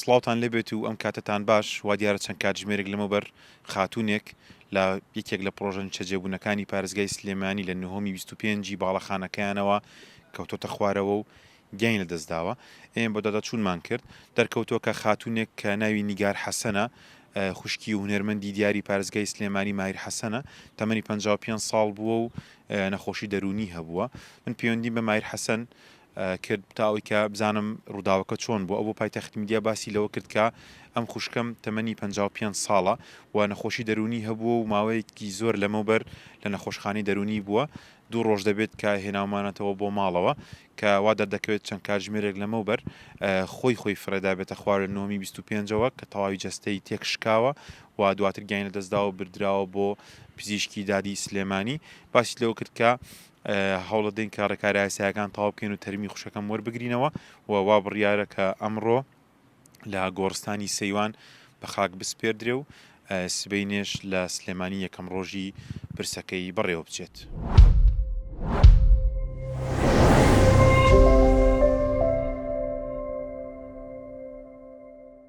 سڵاوتان لێبێت و ئەم کاتەتان باش، وا دیارە چەند کاتژمێرێک لەمەوبەر خاتوونێک لە یەکێک لە پڕۆژە نیشتەجێبوونەکانی پارێزگای سلێمانی لە نهۆمی 25 ی باڵەخانەکەیانەوە کەوتۆتە خوارەوە و گیانی لەدەستداوە. ئێمە بەدواداچوونمان کرد، دەرکەوتووە کە خاتوونێک کە ناوی نیگار حەسەنە، خوشکی هونەرمەندی دیاری پارێزگای سلێمانی ماهیر حەسەنە، تەمەنی 55 ساڵ بووە و نەخۆشی دەروونی هەبووە. من پەیوەندیم بە ماهیر حەسەن کرد تا ئەوەی کە بزانم ڕووداوەکە چۆن بوو. ئەو بۆ پایتەخت میدیا باسی لەوە کرد کە ئەم خوشکەم تەمەنی 55 ساڵە و نەخۆشی دەروونی هەبووە و ماوەیەکی زۆر لەمەوبەر لە نەخۆشخانەی دەروونی بووە. دوو ڕۆژ دەبێت کە هێناومانەتەوە بۆ ماڵەوە کە وا دەردەکەوێت چەند کاتژمێرێک لەمەوبەر خۆی خۆی فڕێدابێتە خوار لە نهۆمی 25 ەوە کە تەواوی جەستەی تێکشکاوە و دواتر گیانی لەدەستداوە بردراوە بۆ پزیشکی دادی سلێمانی. باسی لەوە کرد کە هەوڵەدەین کە ڕێکارە یاسایەکان تەواو بکەین و تەرمی خوشکەکەم وەربگرینەوە و وا بڕیارە کە ئەمڕۆ لە گۆڕستانی سەیوان بە خاک بسپێردرێ و سبەینێش لە سلێمانی یەکەم ڕۆژی پرسەکەی بەڕێوە بچێت.